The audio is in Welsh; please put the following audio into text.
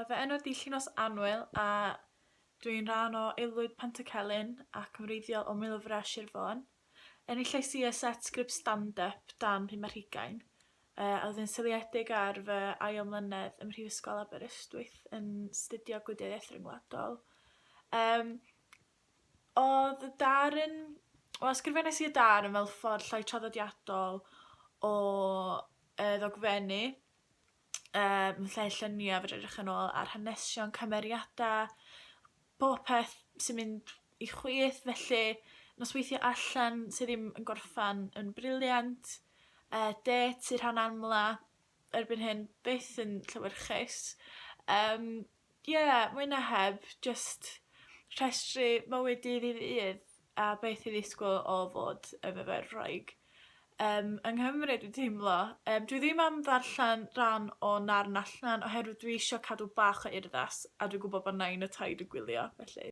Fy enw ydi Llinos Annwyl a dwi'n rhan o Aelwyd Pantycelyn ac yn wreiddiol o Mylfra, Sir Fôn. Enillais i y set sgript stand-up dan pum ar hugain, a oedd yn seiliedig ar fy ail mlynedd ym Mhrifysgol Aberystwyth yn studio Gwleidyddiaeth Ryngwladol. Um, oedd y darn... Wel, ysgrifennais i y darn fel ffordd llai traddodiadol o ddogfennu. Yn lle lluniau fedra i edrych yn ôl ar hanesion, cymeriadau, bob peth sy'n mynd i chwith, felly nosweithiau allan sydd ddim yn gorffan yn brilliant, dates i'r rhan amla erbyn hyn byth yn llewyrchus. Yym ie, mwy na heb, jyst rhestru mywyd dydd i ddydd a beth i ddisgwyl o fod yn fyfyrwraig yng Nghymru dwi'n teimlo. Dwi ddim am ddarllen rhan o Narn Allan oherwydd dwi isio cadw bach o urddas a dwi'n gwybod bod nain a taid yn gwylio felly.